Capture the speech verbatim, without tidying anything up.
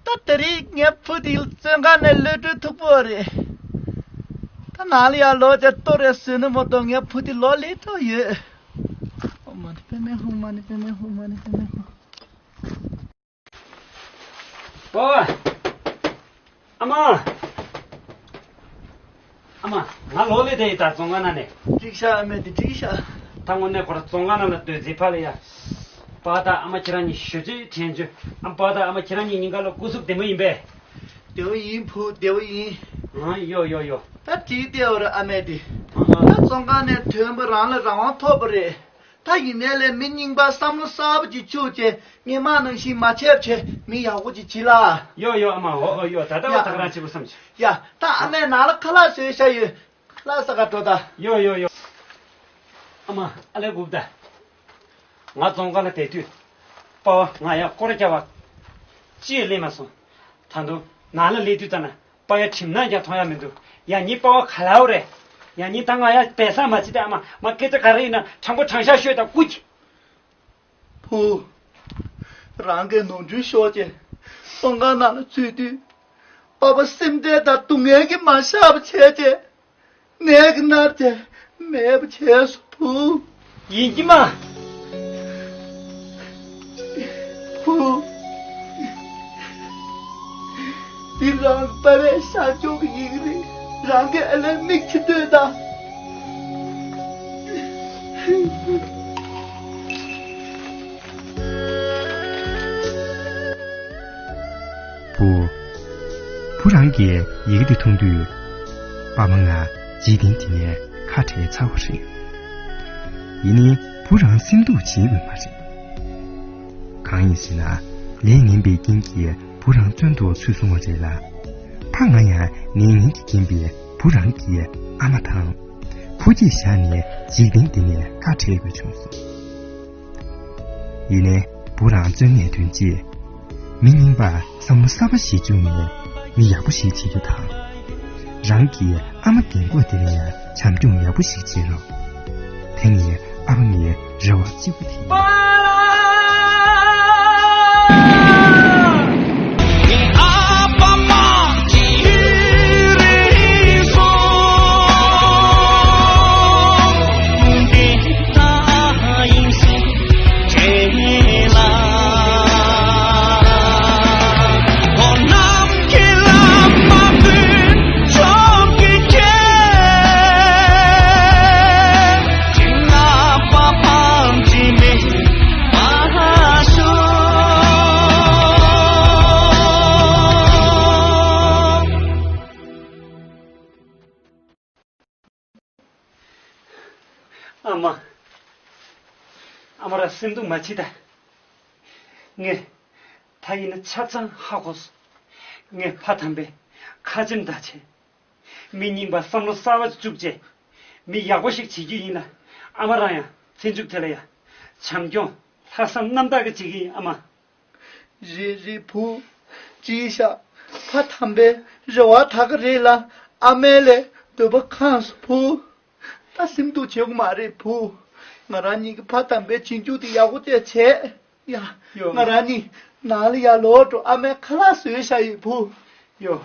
ད་དེ་རིང་ངའི་བུ་དེ་བཙོན་ཁང་ནས་གློད་གྲོལ་ཐུབ་པ་རེད། ད་ནང་ལ་ཡར་ལོག་བྱས་ལྟོ་རེ་ཟོས་ན་མ་གཏོགས་ངའི་བུ་དེ་ལོག་སླེབས་ཐུབ་ཡོད། ཨོཾ་མ་ཎི་པདྨེ་ཧཱུྃ། མ་ཎི་པདྨེ་ཧཱུྃ། མ་ཎི་པདྨེ་ཧཱུྃ། པོ། ཨ་མ། ཨ་མ། ང་ལོག་སླེབས་བསྡད་ཡིན་ད་བཙོན་ཁང་ནང་ནས། འགྲིག་ཤག་ཨ་མས་དེ་འགྲིག་ཤག་ད་དངོས་གནས་ཁོ་རང་བཙོན་ཁང་ནང་ལ་སྡོད་རྩིས་ཕར་ལ་ཡ། པ་དང་ཨ་མ་ཁྱེད་རང་གཉིས་ཞུ་རྩིས་དྲན་བྱུང་། ཨ་མ། པ་དང་ཨ་མ་ཁྱེད་རང་གཉིས་ཉིན་གང་ལ་སྐུ་གཟུགས་བདེ་མོ་ཡིན་པས། བདེ་བོ་ཡིན་བུ། བདེ་བོ་ཡིན། ཨ། ཡོ་ཡོ་ཡོ། ད་འགྲིག་བསྡད་ཡོད་རེད་ཨ་མས་དེ། ཨ་ཧ། ད་བཙོན་ཁང་ནས་ཐོན་པ་རང་ལ་རང་དབང་ཐོབ་པ་རེད། ད་ཡིན་ནའི་ལས་མི་རྙིང་པ་བསམ་བློ་གསར་པ་ཅིག་བཅུག་བྱས་སྔོན་མ་ནང་བཞིན་མ་བྱས་བྱས་མི་ཡག་པོ་ཅིག་བྱེད་ལ། ཡོ་ཡོ་ཨ་མ། འོ་འོ་ཡོ། ད་ལྟ་བ་ཡ། ད་ག་རང་བྱེད་དགོས་བསམ་བྱུང་། ཡ། ད་ཨ་མས་ནང་ལ་ཁ་ལག་བཟོས་བཞག་ཡོད། ཁ་ལག་ཟ་ག་འགྲོ་ད། ཡོ་ཡོ་ཡོ། ཨ་མ། ཨ་ལས་སྒུག་ད། ང་བཙོན་ཁང་ལ་བསྡད་དུས། པ་ཕ་ང་ཡ་སྐོར་རྒྱག་པ་ཅི་ཡང་སླེབས་མ་སོང་། ད་དུང་ནང་ལ་སླེབས་དུས་ཙམ་ན་པ་ཡ་གྲིབ་ནག་ཀྱང་མཐོང་ཡ་མི་འདུག་ཡ་ཉིན་པ་ཕ་ག་ལ་བ་རེད། ཡ་ཉིན་ད་ང་ཡ་སྦས་གསང་མ་བྱེད་དེ། ཨ་མ། མ་སྐད་ཆ་ག་རེ་ཡིན་ན་དྲང་པོ་དྲང་བཞག་ཤོད་དང་སྐུ་མཁྱེན། བུ། རང་གི་ནོར་འཁྲུལ་ཤོར་བྱས་བཙོན་ཁང་ནང་ལ་ཚུད་དུས། པ་ཕ་སེམས་ཁྲལ་དང་སྡུག་བསྔལ་གྱིས་མ་ཤགས་པ་བྱས་བྱས། ནད་ཀྱིས་མནར་བྱས་མེད་པ་བྱས་སོང་བུ། ཡིན་གྱི་མ། བུ། འདི་རང་གི་པ་ཕའི་ཤར་ཕྱོགས་ཀྱི་ཡི་གེ་རེད། རང་གིས་ཨ་ལས་མིག་ཕྱེ་ལྟོས་དང་། བུ། བུ་རང་གིས་ཡི་གེ་འདི་མཐོང་དུས། པ་ཕ་ང་འཇིག་རྟེན་འདི་ནས་ཁ་བྲལ་ཚར་བ་རེད། ཡིན་ནའི་བུ་རང་སེམས་སྡུག་བྱེད་འོས་མ་རེད། གང་ཡིན་ཟེར་ན། ལས་ངན་པའི་རྐྱེན་གྱིས་བུ་རང་བཙོན་དུ་ཚུད་སོང་བ་རེད་ལ། ཕ་ང་ཡང་ལས་ངན་གྱི་རྐྱེན་པས་བུ་རང་གི་ཨ་མ་དང་། བུ་སྐྱེས་བཞག་ནས་འཇིག་རྟེན་འདི་ནས་ཁ་བྲལ་དགོས་བྱུང་སོང་། ཡིན་ནའི་བུ་རང་བཙོན་ནས་ཐོན་རྗེས། མི་རྙིང་པ་བསམ་བློ་གསར་པ་ཞིག་བཅུག་ནས་མི་ཡག་པོ་ཞིག་བྱེད་རྒྱུ་དང་། རང་གི་ཨ་མ་རྒན་གོག་དེ་ལ་ཡང་བྱམས་སྐྱོང་ཡག་པོ་ཞིག་བྱེད་རོགས། དེ་ནི་ཨ་ཕ་ངའི་རེ་བ་གཅིག་པུ་དེ་ཡིན། ཨ་མ། ཨ་མ་རང་སེམས་སྡུག་མ་བྱེད་ད། ངས་ད་ཡིན་ན་ཆ་ཚང་ཧ་གོ་སོང་། ངས་ཕ་དམ་པའི་ཁ་ཆེམས་ལྟར་བྱས། མི་རྙིང་པ་བསམ་བློ་གསར་པ་བཅུག་བྱས། མི་ཡག་པོ་ཞིག་བྱེད་རྒྱུ་ཡིན་ལ། ཨ་མ་རང་ཡང་ཚེ་མཇུག་དེ་ལ་ཡ་བྱམས་སྐྱོང་ལྷག་བསམ་རྣམ་དག་གི་བྱེད་ཀྱི་ཡིན་ཨ་མ། རེད་རེད་བུ། ཅི་ཤག་ཕ་དམ་པའི་རེ་བ་ད་ག་རེད་ལ། ཨ་མའི་ལས་འདོད་པ་ཁེངས་སོང་བུ། ད་སེམས་སྡུག་བྱེད་དགོས་མ་རེད་བུ། ང་རང་གཉིས་ཀྱི་ཕ་དམ་པའི་རྗེས་འཇུག་དེ་ཡག་པོ་བྱས་བྱས། ཡ། ཡོ། ང་རང་གཉིས་ནང་ལ་ཡར་ལོག་འགྲོ། ཨ་མའི་ཁ་ལག་བཟོས་བཞག་ཡོད་བུ། ཡོ།